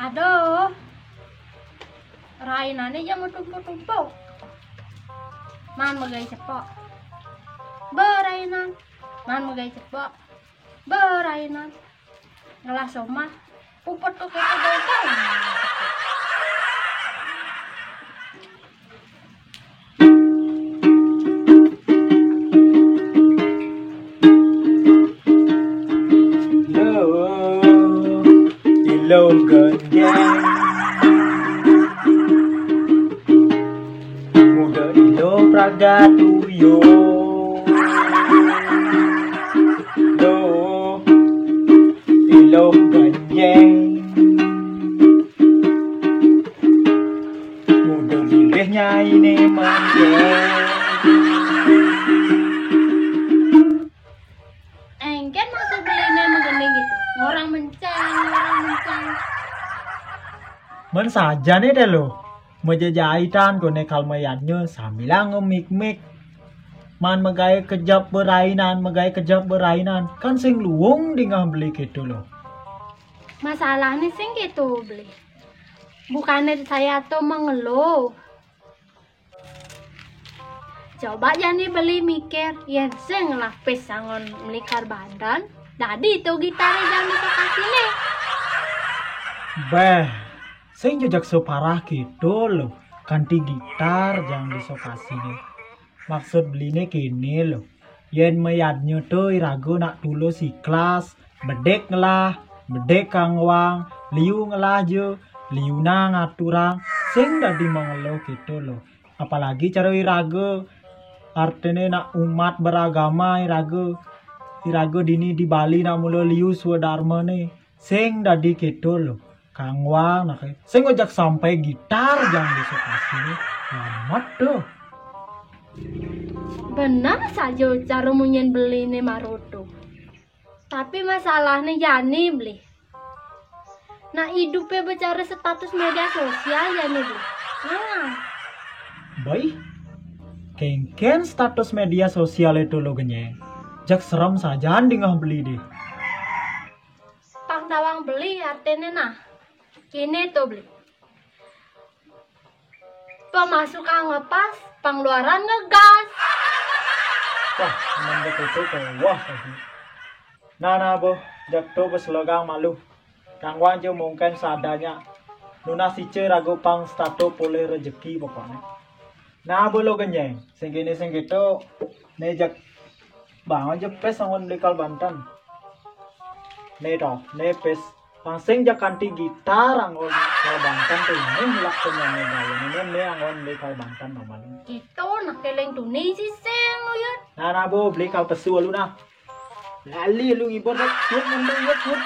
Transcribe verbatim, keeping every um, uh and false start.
Aduh. Rainané ja matumpuk-tumpuk. Man magaé cepok. Bé rainan. Man magaé cepok. Bé rainan. Ngelah somah. Puput tuh kéto bau-bau. Lo, ilo genjeng. Muda ilo pragat uyo. Lo, ilo genjeng. Muda bilih nyainé manjeng. Éngkén maksud beliné magending gitu. Ngorang mencang, ngorang mencang. Mén sajané dé lo. Majajaitan koné kal mayadnya sambilanga mik-mik. Man magaé kejep bé rainan, magaé kejep bé rainan. Kan sing luung dingeh beli kéto lo. Masalahné sing kéto beli. Bukané saya to mangelo. Coba jani beli mikir, yén sing ngelah pis anggon meli kal banten, dadi to gitaré jang disokasiné. Béh, sing jejak separah kéto lo, kanti gitar jang disokasiné. Maksud beliné kéné lo. Yén mayadnya to iraga nak tulus ikhlas, bedik ngelah, bedik kanggoang, liu ngelah ja, liunang aturang, sing dadi mangelo kéto lo. Apalagi cara iraga, artiné nak umat beragama iraga, iraga dini di Bali nak mula liu swadarmané, sing dadi kéto lo. Kanggoang nak sing ojak sampai gitar jang disokasiné. Amat to. Bener saja cara munyin beliné maroto. Tapi masalahné jani beli. Nak idupé bicara status média sosial jani beli. Nah. Baik. Kéngkén status média sosial to lo genjeng. Jak serem sajan dingeh beli dé. Pang tawang beli artiné nah. Kéné to beli. Pemasukan ngepas, pengeluaran ngegas. Wah, men begitu wah lagi. Nah, nah, boh, jak to beselegang malu. Kanggoang ja mungkin sadanya. Nunas ica ragu pang status polih rejeki pokokné. Nah, boh lo genjeng, sing kéné sing kéto, né jak bangun ja pis anggon beli kal banten. Né to, né pis. Pang sing jak kanti gitar anggon kal banten to, né lak penyanyi gawe. Né, né anggon beli kal banten pamané. Kéto nak kéling tuni sing lo ya. Nah, nah, boh, beli kal pesu lu nah. Lali lu ngibur dek, hut, mundur, hut, hut.